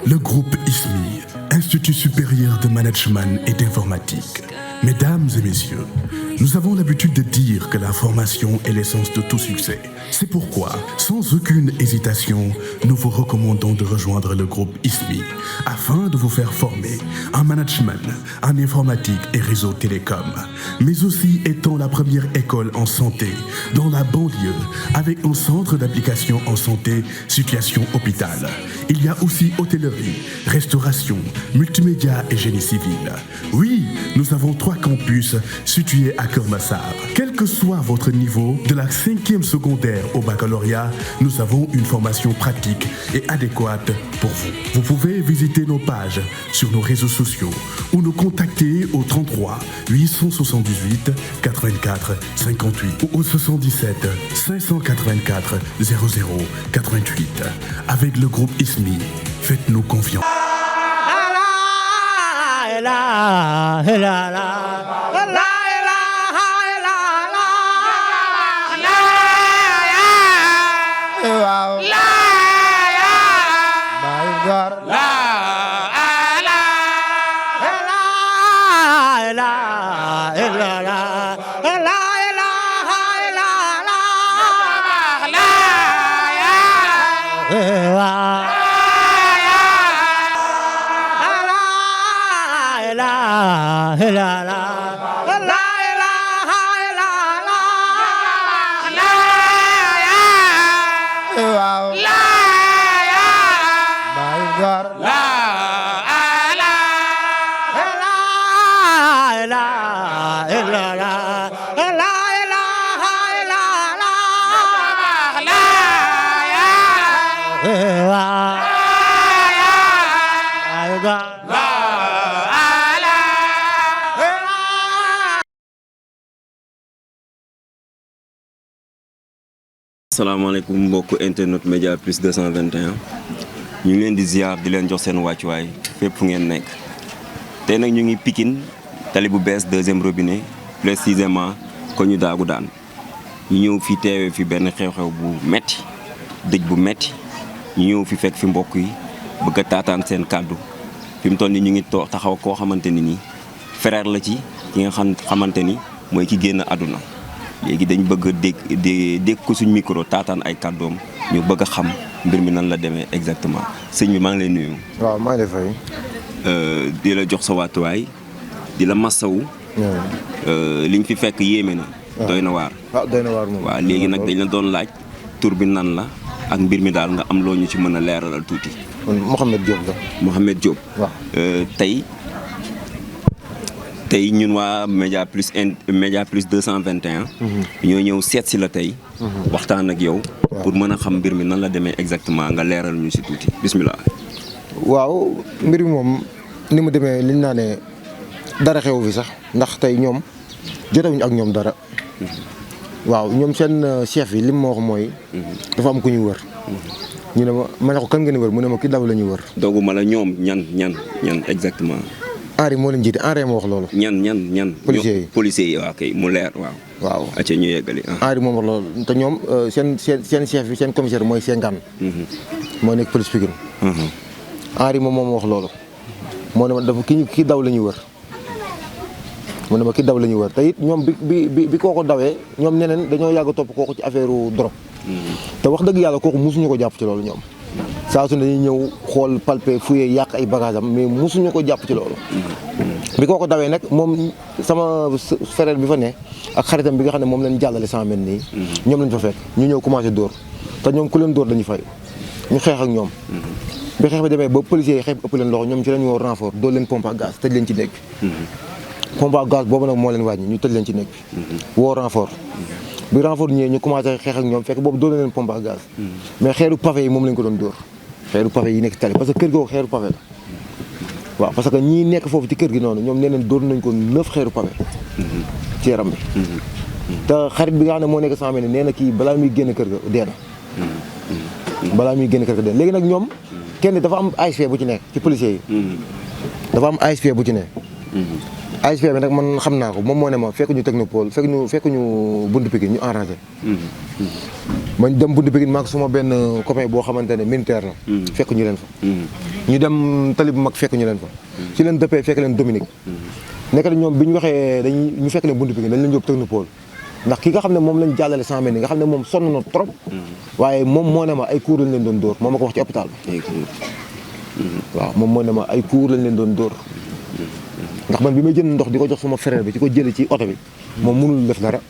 Le groupe ISMI, Institut supérieur de management et d'informatique. Mesdames et messieurs, nous avons l'habitude de dire que la formation est l'essence de tout succès. C'est pourquoi, sans aucune hésitation, nous vous recommandons de rejoindre le groupe ISMI afin de vous faire former en management, en informatique et réseau télécom, mais aussi étant la première école en santé dans la banlieue avec un centre d'application en santé, situation hôpital. Il y a aussi hôtellerie, restauration, multimédia et génie civil. Oui, nous avons 3 campus situés à Keur Massar. Quel que soit votre niveau, de la 5e secondaire au baccalauréat, nous avons une formation pratique et adéquate pour vous. Vous pouvez visiter nos pages sur nos réseaux sociaux ou nous contacter au 33 878 84 58 ou au 77 584 00 88. Avec le groupe ISMI, faites-nous confiance. salaamaaleykum mbokku internet Média Plus 221 ñu ngi leen di ziar di leen jox seen wàccuwaay fépp fu ngeen nekk tey nag ñu ngi Pikine tali bu bees 2e robinet précisément ko ñu daagu daan ñu ñëw fi teewee fi benn xew-xew bu metti dëj bu metti ñu ñëw fi fekk fi mbokk yi bëgg a taataan seen kàddu fi mu toll ni ñu ngi taxaw koo xamante ni nii frère la ci ki nga xamante ni mooy ki génn àdduna léegi dañ bëgg a dégg ko suñ micro taataan ay kàddoom ñu bëgg a xam mbir mi nan la demee exactement sëñ bi maa ngi lay nuyu. waaw maa ngi lay fay. di la jox sa wàttuwaay di la massawu. liñ fi fekk yéeme na. doy na waar. doy na waar moom. waaw léegi nag dañ la doon laaj tur bi nan la ak mbir mi daal nga am loo ñu ci mën a leeralal tuuti. Mouhamed Diop la. Mouhamed Diop. waaw tey ñun waa Média Plus 221. ñoo ñëw seet si la tey. waxtaan ak yow. pour mën a xam mbir mi nan la demee exactement nga leeral ñu si tuuti bismillah. waaw mbir mi moom ni mu demee liñ naa ne dara xew fi sax ndax tey ñoom jotewuñu ak ñoom dara. waaw ñoom seen chef yi li ma wax mooy. dafa am ku ñu wër. ñu ne ma ne ko kan nga ni wër mu ne ma ki daw la ñuy wër. dooguma la ñoom ñan exactement. Henri moo leen jiite Henri moo wax loolu. ñan. policiers yi waaw kay mu leer waaw. waaw acca ñu yeggali. Henri moo wax loolu te ñoom seen chef bi seen commissaire mooy Senghane. moo nekk police Pikine. Henri moom wax loolu. moo ne ma dafa ki daw la ñuy wër. mu ne ma ki daw la ñuy wër te it ñoom bi kooku dawee ñoom ñeneen dañoo yàgg topp kooku ci affaire drogue. te wax dëgg yàlla kooku mosuñu ko jàpp ci loolu ñoom. saa su ne dañuy ñëw xool palper fouiller yàq ay bagages am mais mosuñu ko jàpp ci loolu. bi koo ko dawee nag moom sama frère bi fa ne ak xaritam bi nga xam ne moom lañ jàllale 100 mètres nii. ñoom lañ fa fekk ñu ñëw commencé dóor te ñoom ku leen dóor dañuy fay ñu xeex ak ñoom. bi xeex bi demee ba policiers yi xeex ëpp leen loxo ñoom ci lañ woo renfort dóor leen pompe à gaz tëj leen ci néeg bi. pompe à gaz boobu nag moo leen wàññi ñu tëj leen ci néeg bi. woo renfort. bi renfort ñëwee ñu commencé xeex ak ñoom fekk boobu dóor leen pompe à gaz. mais xeeru pavé yi moom lañ ko doon dóor. xeeru pavé yi nekk tali parce que kër googu xeeru pavé la waaw parce que ñii nekk foofu ci kër gi noonu ñoom nee nañ dóor nañ ko 9 xeeru pavé ci yaram bi. te xarit bi nga xam ne moo nekk 100 mètres nee na kii balaa muy génn kër ga dee na. balaa muy génn kër ga dee léegi nag ñoom kenn dafa am ASP bu ci nekk ci policiers yi. dafa am ASP bu ci nekk. ASP bi nag man xam naa ko moom moo ne ma fekk ñu technopole fekk ñu buntu Pikine ñu arrangé. mañ dem buntu Pikine maag suma benn copain boo xamante ne militaire la. fekk ñu leen fa. ñu dem tali bu mag fekk ñu leen fa. ci leen dëppee fekk leen Dominique. nekk na ñoom bi ñu waxee ñu fekk leen buntu Pikine dañ leen yóbbu technopole ndax ki nga xam ne moom lañ jàllale 100 mètres nga xam ne moom sonn na trop. waaye moom moo ne ma ay cours lañ leen doon dóor moom ma ko wax ci hôpital bi. waaw moom moo ne ma ay cours lañ leen doon dóor. ndax man bi may jënd ndox di ko jox suma frère bi ci ko jëlee ci oto bi moom mënul def dara.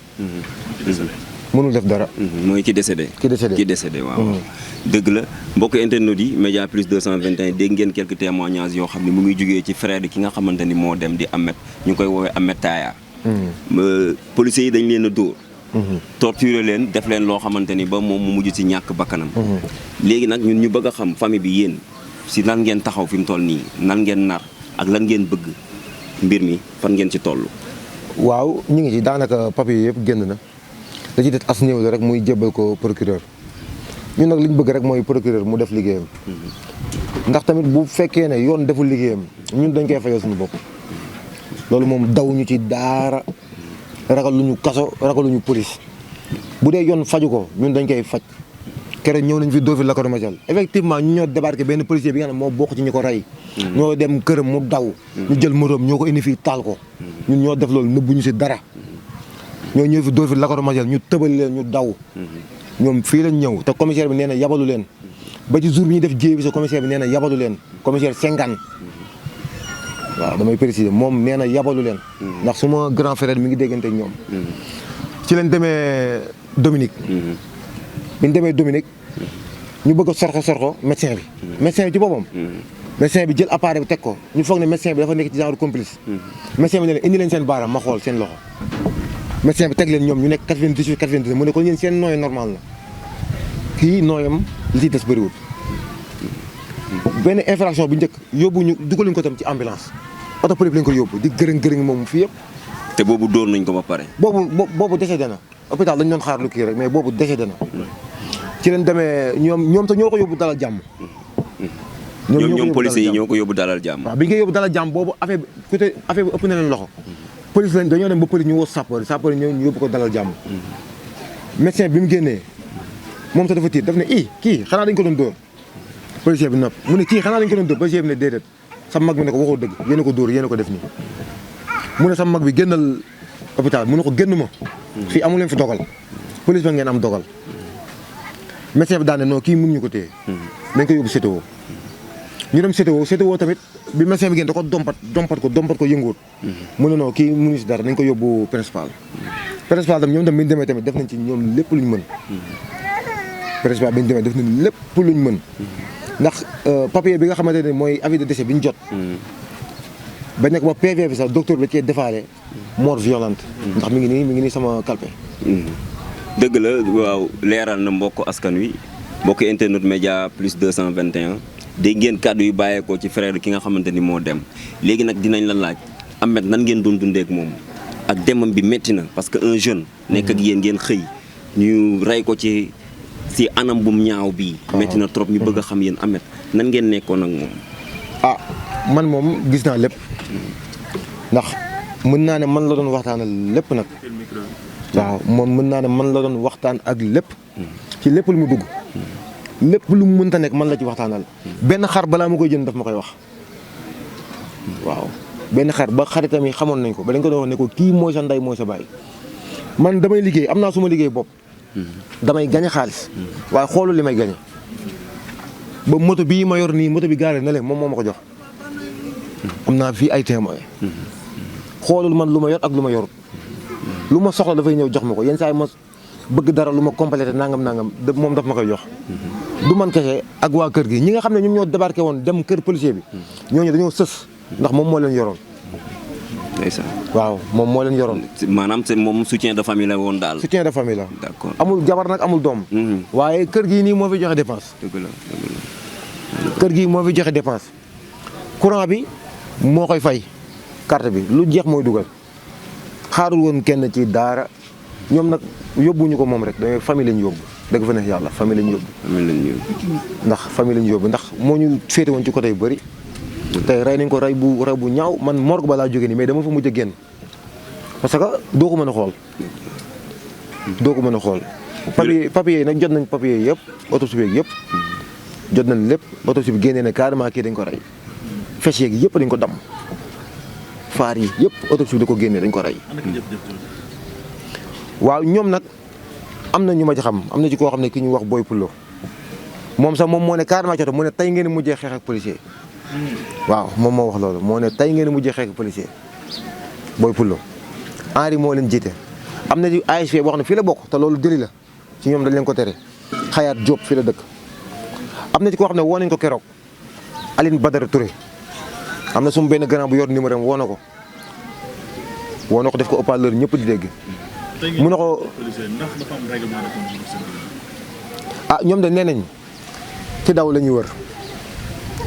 mënul def dara. mooy ki décédé. ki décédé waaw. dëgg la mbokk internautes yi Média Plus 221 dégg ngeen quelques témoignages yoo xam ne mu ngi jugee ci frère ki nga xamante ni moo dem di Ahmed ñu ngi koy woowee Ahmed Taya. policiers yi dañ leen a dóor. torturer leen def leen loo xamante ni ba moom mu mujj ci ñàkk bakkanam. léegi nag ñun ñu bëgg a xam famille bi yéen si nan ngeen taxaw fi mu toll nii nan ngeen nar ak lan ngeen bëgg mbir mi fan ngeen ci toll. waaw ñu ngi ci daanaka papier yëpp génn na. da ci des as néew la rek muy jébbal ko procureur ñun nag li ñu bëgg rek mooy procureur mu def liggéeyam. ndax tamit bu fekkee ne yoon deful liggéeyam ñun dañ koy fayal suñu bopp. loolu moom daw ñu ci daara ragal lu ñu kaso ragal lu ñu police bu dee yoon faju ko ñun dañ koy faj. keroog ñëw nañ fi dóor fi la ko domajal effectivement ñu ñoo débarqué benn policier bi nga xam ne moo bokk ci ñu ko rey. ñoo dem këram mu daw. ñu jël motoom ñoo ko indi fii taal ko. ñun ñoo def loolu nëbbu ñu si dara. ñoo ñëw fi dóor fi lakoro majal ñu tëbal leen ñu daw. ñoom fii lañ ñëw te commissaire bi nee na yabalu leen ba ci jour bi ñuy def jéey bi sa commissaire bi nee na yabalu leen commissaire 50 waaw damay préciser moom nee na yabalu leen ndax suma grand frère mi ngi déggante ak ñoom ci leen demee Dominique bi ñu demee Dominique ñu bëgg a sorxo médecin bi ci boppam médecin bi jël appareil bi teg ko ñu foog ne médecin bi dafa nekk ci genre complice médecin bi ne leen indi leen seen baaraam ma xool seen loxo médecin bi teg leen ñoom ñu nekk 98 99 mu ne ko yéen seen nooy normal na kii nooyam li ci des bëriwul benn infraction bu njëkk yóbbu ñu dugaluñ ko tam ci ambulance oto police lañ ko yóbbu di gërëng moom fii yëpp. te boobu dóor nañ ko ba pare. boobu décédé na hôpital dañ doon xaar lu kii rek mais boobu décédé na ci leen demee ñoom te ñoo ko yóbbu dalal jàmm. ñoom policiers yi ñoo ko yóbbu dalal jàmm. waaw bi ñu koy yóbbu dalal jàmm boobu affaire bi ëpp na leen loxo. police lañ dañoo dem ba police ñu woo sapeur ñëw ñu yóbbu ko dalal jàmm. médecin bi mu génnee moom sax dafa tiit daf ne kii xanaa dañ ko doon dóor. policier bi nopp mu ne kii xanaa dañ ko doon dóor policier bi ne déedéet sa mag bi ne ko waxoo dëgg yéen a ko dóor yéen a ko def nii. mu ne sa mag bi génnal hôpital mu ne ko génn ma. fii amu leen fi dogal. police ba ngeen am dogal. médecin bi daan ne non kii mënuñu ko téye. dañ ko yóbbu CTO. ñu dem CTO tamit bi médecin bi génn da ko dompat ko yënguwut. mu ne non kii mënuñu si dara nañ ko yóbbu principal. principal tam ñoom tam bi ñu demee tamit def nañ ci ñoom lépp luñ mën. principal bi ñu demee def nañ lépp luñ mën. ndax papier bi nga xamante ne mooy avis de décès bi ñu jot. ba nekk ba PV bi sax docteur bi da cee defaale mort violente. ndax mi ngi nii sama calpe. dëgg la waaw leeral na mbokk askan wi mbokk internet Média Plus 221 dégg ngeen kàddu yu bàyyeekoo ci frère ki nga xamante ni moo dem léegi nag dinañ la laaj Ahmed nan ngeen doon dundee ak moom ak demam bi métti na parce que un jeune. nekk ak yéen ngeen xëy ñu rey ko ci anam bu ñaaw bii. métti na trop ñu bëgg a xam yéen Ahmed nan ngeen nekkoon ak moom. man moom gis naa lépp ndax mën naa ne man la doon waxtaanal lépp nag. waaw moom mën naa ne man la doon waxtaan ak lépp. ci lépp lu mu dugg. lépp lu mu mënta nekk man la ci waxtaanal. benn xar balaa ma koy jënd daf ma koy wax. waaw benn xar ba xaritam yi xamoon nañ ko ba dañ ko doon wax ne ko kii mooy sa ndey mooy sa baay. man damay liggéey am naa suma liggéey bopp. damay gañe xaalis. waaye xoolul li may gañe. ba moto bii ma yor nii moto bi gaare na leen moom moo ma ko jox. am naa fii ay témoin. xoolul man lu ma yor ak lu ma yorut. lu ma soxla dafay ñëw jox ma ko yenn saa yi ma bëgg dara lu ma complété nangam moom daf ma koy jox. du man kese ak waa kër gi ñi nga xam ne ñoom ñoo débarqué woon dem kër policier bi. ñooñu dañoo sës ndax moom moo leen yoroon. ndeysaan. waaw moom moo leen yoroon. maanaam moom soutien de famille la woon daal. soutien de famille la. d'accord amul jabar nag amul doom. waaye kër gii nii moo fi joxe dépense. dëgg la. kër gii moo fi joxe dépense. courant bi moo koy fay. carte bi lu jeex mooy dugal. xaarul woon kenn ci daara ñoom nag yóbbuñu ko moom rek dañoo famille lañu yóbbu dëgg fa neex yàlla famille lañu yóbbu. ndax famille lañu yóbbu ndax moo ñu féete woon ci côté yu bëri. tey rey nañ ko rey bu ñaaw man morgue ba laa jógee nii mais dama fa mujj a génn parce que doo ko mën a xool. papier yi nag jot nañ papier yëpp autopsie bi yëpp jot nañ lépp autopsie bi génnee ne carrément kii dañ ko rey fes yeeg yëpp dañ ko damm faar yi yëpp autopsie bi da ko génnee dañ ko rey. waaw ñoom nag am na ñu ma ci xam am na ci koo xam ne ki ñu wax Boy Pullo moom sax moom moo ne carrément coto mu ne tey ngeen mujjee xeex ak policier waaw moom moo wax loolu moo ne tey ngeen mujjee xeex ak policier Boy Pullo Henri moo leen jiite am na ci ASP boo xam ne fii la bokk te loolu dëli la ci ñoom dañ leen ko tere Xayaat Diop fii la dëkk am na ci koo xam ne woo nañ ko keroog Aline Badara Touré am na suma benn grand bu yor numéro am woo na ko def ko haut-parleur ñëpp di dégg mu ne ko ñoom de nee nañ ci daw la ñuy wër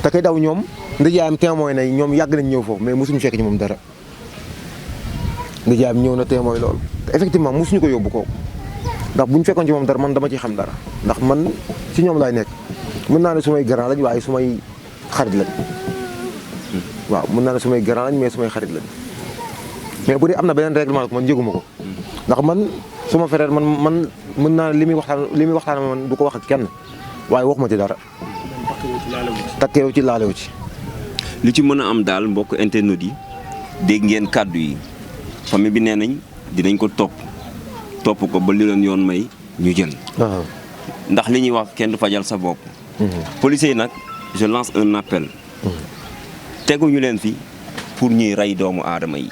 te kay daw ñoom ndijaayam témoin na ñoom yàgg nañ ñëw foofu mais mosuñu fekk ci moom dara ndijaayam ñëw na témoin loolu te effectivement mosuñu ko yóbbu kooku ndax bu ñu fekkoon ci moom dara man dama ciy xam dara ndax man ci ñoom laay nekk mën naa ne sumay grand lañ waaye sumay xarit lañ waaw mën naa ne sumay grand lañ mais sumay xarit lañ mais bu dee am na beneen règlement ko man yëguma ko ndax man suma frère man mën naa li muy waxtaan man du ko wax ak kenn waaye waxuma ci dara takkeewu ci laalewu ci li ci mën a am daal mbokk internet yi dégg ngeen kàddu yi famille bi nee nañ dinañ ko topp ko ba li leen yoon may ñu jël ndax li ñuy wax kenn du fajal sa bopp policiers yi nag je lance un appel teguñu leen fi pour ñuy rey doomu aadama yi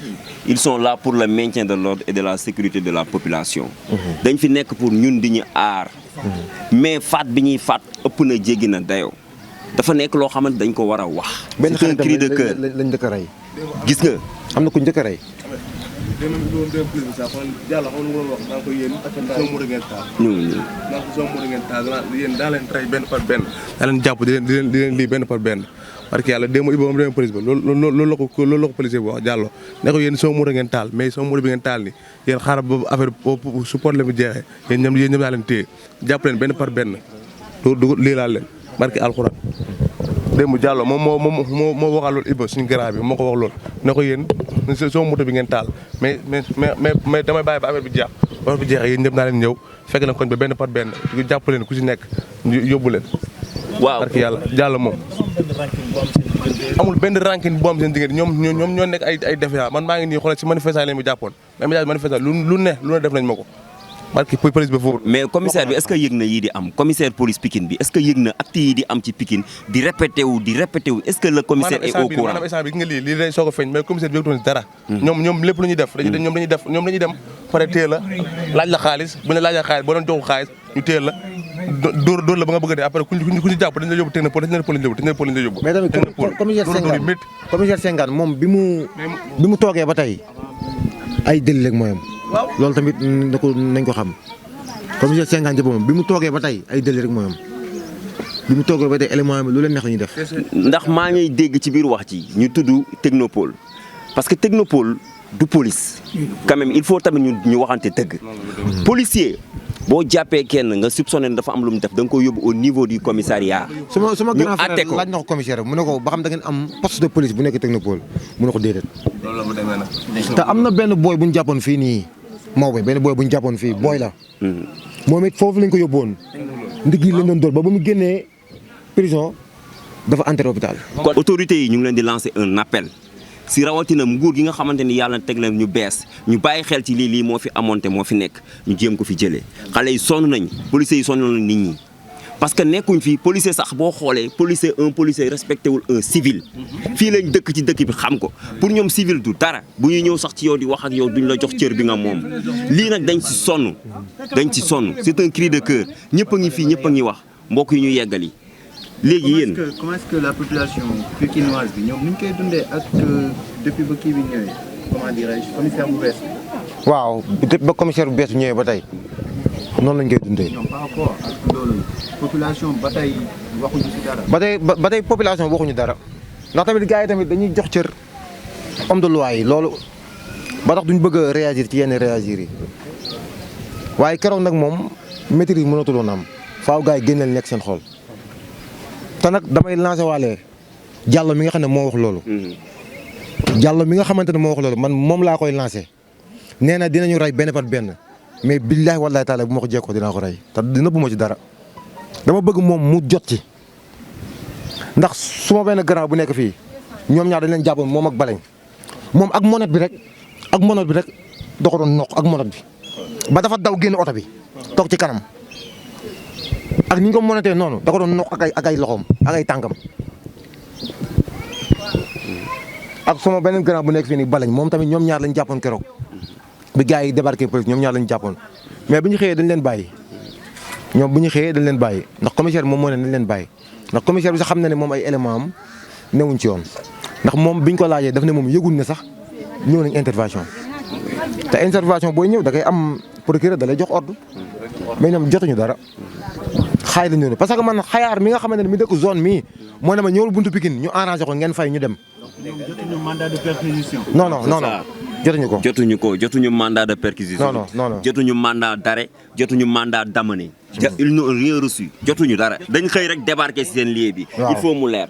ils sont là pour le maintien de l'ordre et de la sécurité de la population dañ fi nekk pour ñun di ñu aar mais faat bi ñuy faat ëpp na jéggi na dayoo dafa nekk loo xamante dañ ko war a wax c'est un cri de cœur lañ njëkk a rey gis nga am na ku njëkk a rey daa leen jàpp di leen lii benn par benn parce que yàlla démb Iba moom demee police ba loolu la ko policier bi wax Diallo ne ko yéen soo moto ngeen taal mais soo moto bi ngeen taal ni yéen xaaral ba affaire su problème bi jeexee yéen ñoom daa leen téye jàpp leen benn par benn du lii laal leen barki alxuraan démb Diallo moo waxal loolu Iba suñu grand bi moo ko wax loolu ne ko yéen soo moto bi ngeen taal mais damay bàyyi ba affaire bi jeexee yéen ñëpp naa leen ñëw fekk na koñ ba benn par benn jàpp leen ku si nekk yóbbu leen waaw parce que yàlla Diallo moom amul benn rancune bu am seen diggante ñoom ñoo nekk ay défaillants man maa ngi nii xoolal si manifestant lañ mu jàppoon mais manifestant lu ne def nañ ma ko parce que police ba foofu. mais commissaire bi est-ce que yëg na yii di am commissaire police Pikine bi est-ce que yëg na actes yi di am ci Pikine di répété wu est-ce que le commissaire est au courant. maanaam instant bi gis nga lii day soog a feeñ mais commissaire bi yëgatuwoon si dara. ñoom lépp lu ñuy def ñoom dañuy dem pare téye la laaj la xaalis bu ñu la laajee xaalis boo doon joxu xaalis ñu téye la dóor la ba nga bëgg a dee après ku ci jàpp dañ la yóbbu technopole dañ la yóbbu. mais tamit commissaire Senghane moom bi mu toogee ba tey ay délit rek mooyam loolu tamit nañ ko xam commissaire Senghane jëppam bi mu toogee ba tey ay délit rek mooyam bi mu toogee ba tey élément lu leen neex la ñuy def. ndax maa ngay dégg ci biir wax ci ñu tudd technopole parce que technopole du police quand même il faut tamit ñu waxante dëgg policier boo jàppee kenn nga soupçonné dafa am lu mu def da nga koy yóbbu au niveau du commissariat. suma grand frère laaj na ko commissaire mu ne ko ba xam da ngeen am poste de police bu nekk technopole mu ne ko déedéet. loolu la mu demee nag. te am na benn booy bu ñu jàppoon fii nii benn booy bu ñu jàppoon fii booy la. moom it foofu lañ ko yóbbuwoon. ndig yi lañ doon dóor ba mu génnee prison dafa entré hôpital. kon autorités yi ñu ngi leen di lancer un appel. si rawatina nguur gi nga xamante ni yàlla teg leen ñu bees ñu bàyyi xel ci lii moo fi amoon te moo fi nekk ñu jéem ko fi jëlee xale yi sonn nañ policiers yi sonn nañ nit ñi parce que nekkuñ fi policier sax boo xoolee un policier respecté wul un civil fii lañ dëkk ci dëkk bi xam ko pour ñoom civil du dara bu ñuy ñëw sax ci yow di wax ak yow duñ la jox cër bi nga moom lii nag dañ ci sonn c'est un cri de cœur ñëpp a ngi fii ñëpp a ngi wax mbokk yi ñu yeggali léegi yéen comment est-ce que la population pikinoise bi ñoom ni ñu koy dundee ak depuis ba kii bi ñëwee comment dirais-je commissaire bu bees bi. waaw depuis ba commissaire bu bees bi ñëwee ba tey noonu lañ koy dundee. ñoom par rapport ak loolu population ba tey waxuñu ci dara. ba tey population waxuñu dara ndax tamit gars yi tamit dañuy jox cër homme de loi yi loolu ba tax duñ bëgg a réagir ci yenn réagir yi waaye keroog nag moom maîtrise mënatul woon am faaw gars yi génneel nekk seen xol. te nag damay lancé waale Diallo mi nga xam ne moo wax loolu. Diallo mi nga xamante ne moo wax loolu man moom laa koy lancé nee na dinañu rey benn par benn mais billahi wallahi taala bu ma ko jekkoo dinaa ko rey te dina bu ma ci dara dama bëgg moom mu jot ci ndax suma benn grand bu nekk fii ñoom ñaar dañ leen jàppoon moom ak baleñ moom ak monot bi rek da ko doon noq ak monot bi ba dafa daw génn oto bi toog ci kanam ak ni ñu ko monotee noonu da ko doon noq ak ay loxoom ak ay tànkam ak sama beneen grand bu nekk fii nii baleñ moom tamit ñoom ñaar lañ jàppoon keroog bi gars yi débarqué police ñoom ñaar lañ jàppoon mais bu ñu xëyee dañ leen bàyyi ñoom bu ñu xëyee dañ leen bàyyi ndax commissaire moom moo ne dañ leen bàyyi ndax commissaire bi sax xam na ne moom ay élément am newuñ ci yoon ndax moom biñ ko laajee daf ne moom yëgul ne sax ñëw nañ intervention te intervention booy ñëw da ngay am procureur da lay jox ordre mais ñoom jotuñu dara xaay la ñëw parce que man xayaar mi nga xamante ne mi dëkk zone mii moo ne ma ñëwul buntu Pikine ñu arrangé ko ngeen fay ñu dem. jotuñu mandat de perquisition. non jotuñu mandat de perquisition. non jotuñu mandat d'arrêt jotuñu mandat d'amener. ils n'ont rien reçu. jotuñu dara dañ xëy rek débarquer ci seen lieu bi. il faut mu leer.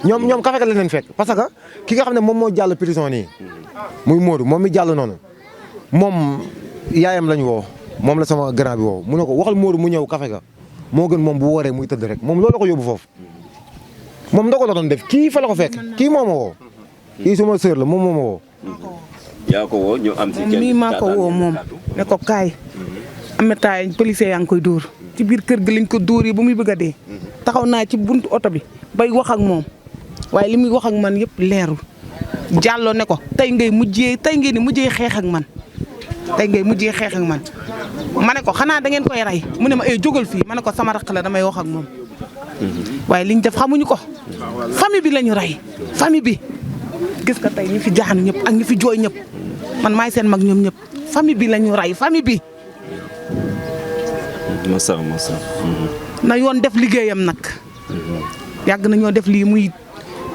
ñoom kafe ka la leen fekk parce que ki nga xam ne moom moo jàll prison nii muy Modou moom mi jàll noonu moom yaayam lañ woo moom la sama grand bi woo mu ne ko waxal Modou mu ñëw kafe ka moo gën moom bu wooree muy tëdd rek moom loolu la ko yóbbu foofu moom ndox la doon def kii fa la ko fekk kii moo ma woo kii suma sœur la moom moo ma woo. yaa ko woo ñu am si mii maa ko woo moom ne ko kaay ametaay policier yaa ngi koy dóor ci biir kër gi lañ ko dóor yi ba muy bëgg a dee taxaw naa ci buntu oto bi bay wax ak moom waaye li muy wax ak man yëpp leerul jàlloo ne ko tey ngeen ni mujjee xeex ak man ma ne ko xanaa da ngeen koy rey mu ne ma jógal fii ma ne ko sama rakk la damay wax ak moom waaye liñ def xamuñu ko famille bi lañu rey famille bi gis nga tey ñi fi jaxanu ñëpp ak ñi fi jooy ñëpp man maay seen mag ñoom ñëpp famille bi lañu rey famille bi. masa na yoon def liggéeyam nag. yàgg na ñoo def lii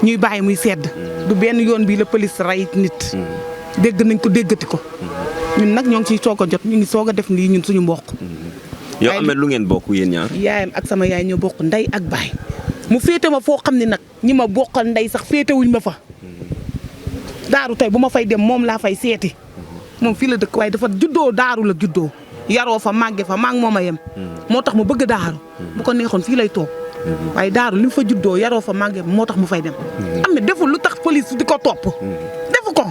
ñuy bàyyi muy sedd. du benn yoon bii la police rey nit. dégg nañ ko déggati ko. ñun nag ñoo ngi ciy soog a jot ñu ngi soog a def lii ñun suñu mbokk. yow Ameth lu ngeen bokk yéen ñaar. yaayam ak sama yaay ñoo bokk ndey ak baay. mu féete ma foo xam ne nag ñi ma bokkal ndey sax féetewuñ ma fa. daaru tey bu ma fay dem moom laa fay seeti. moom fii la dëkk waaye dafa juddoo daaru la juddoo. yaroo fa màgge fa maa ngi moom a yem. moo tax mu bëgg daaru. bu ko neexoon fii lay toog. waaye daaru li mu fa juddoo yaroo fa màgge moo tax mu fay dem. Ameth deful lu tax police di ko topp. defu ko.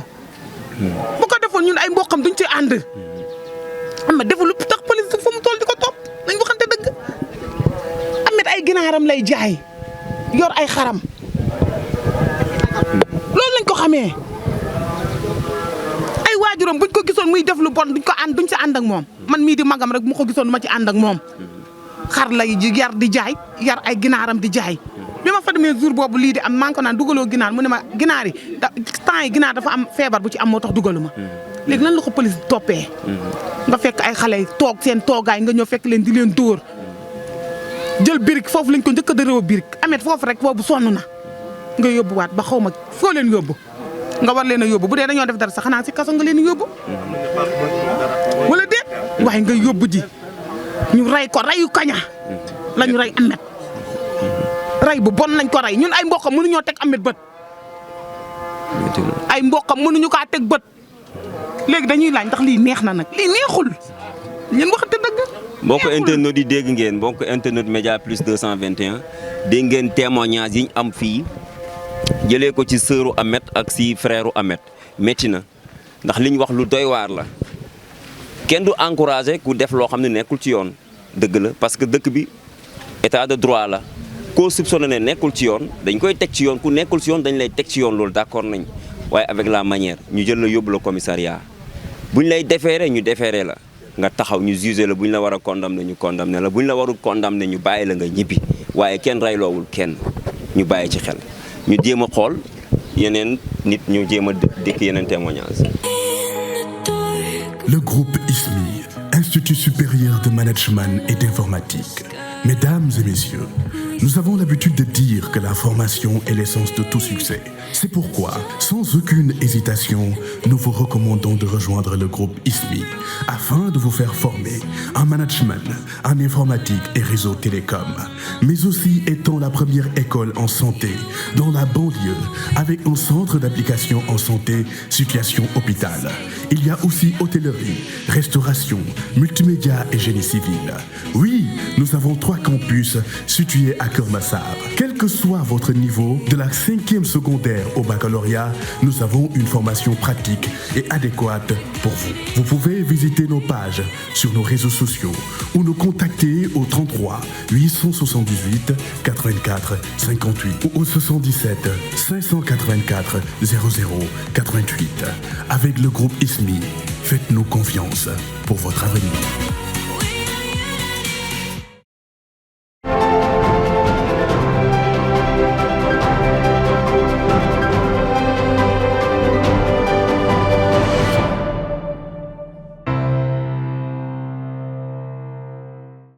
bu ko defoon ñun ay mbokkam duñ ci ànd. Ameth deful lu tax police fu mu toll di ko topp nañ waxante dëgg. Ameth ay ginaaram lay jaay yor ay xaram loolu lañ ko xamee. ay waajuram buñ ko gisoon muy def lu bon duñ ci ànd ak moom man mii di magam rek bu ma ko gisoon du ma ci ànd ak moom. xar lay yar di jaay yar ay ginaaram di jaay. bi ma fa demee jour boobu lii di am maa ngi ko naan dugaloo ginaar mu ne ma ginaar yi temps yi ginaar dafa am feebar bu ci am moo tax dugalu ma. léegi lan la ko police toppee. nga fekk ay xale toog seen toogaay nga ñëw fekk leen di leen dóor jël birig foofu lañ ko njëkk a dërëw birig Ameth foofu rek boobu sonn na nga yóbbuwaat ba xaw ma foo leen yóbbu nga war leen a yóbbu bu dee dañoo def dara sax xanaa si kaso nga leen yóbbu wala déet waaye nga yóbbu ji ñu rey ko reyu kaña lañu rey Ameth rey bu bon lañ ko rey ñun ay mbokkam mënuñoo teg Ameth bët ay mbokkam mënuñu kaa teg bët léegi dañuy laaj ndax lii neex na nag lii neexul ñun waxante dëgg. mbokk internet yi dégg ngeen mbokk internet Média Plus 221 dégg ngeen témoignage yi ñu am fii jëlee ko ci sœuru Ameth ak si frère Ameth métti na ndax li ñu wax lu doy waar la kenn du encouragé ku def loo xam ne nekkul ci yoon dëgg la parce que dëkk bi état de droit la koo soupçonné ne nekkul ci yoon dañ koy teg ci yoon ku nekkul ci yoon dañ lay teg ci yoon loolu d'accord nañ waaye avec la manière ñu jël la yóbbu la commissariat buñ lay déféré ñu déféré la nga taxaw ñu jugé la buñ la war a condamné ñu condamné la buñ la warul condamné ñu bàyyi la nga ñibbi waaye kenn reyloowul kenn ñu bàyyi ci xel ñu jéem a xool yeneen nit ñu jéem a dikk yeneen témoignage. Le groupe ISMI, Institut supérieur de management et d'informatique. Mesdames et messieurs, nous avons l'habitude de dire que la formation est l'essence de tout succès. C'est pourquoi, sans aucune hésitation, nous vous recommandons de rejoindre le groupe ISMI afin de vous faire former en management, en informatique et réseau télécom, mais aussi étant la première école en santé dans la banlieue avec un centre d'application en santé, situation hôpital. Il y a aussi hôtellerie, restauration, multimédia et génie civil. Oui, nous avons 3 campus situés à Keur Massar. Quel que soit votre niveau, de la 5e secondaire au baccalauréat, nous avons une formation pratique et adéquate pour vous. Vous pouvez visiter nos pages sur nos réseaux sociaux ou nous contacter au 33 878 84 58 ou au 77 584 00 88. Avec le groupe ISMI, faites-nous confiance pour votre avenir.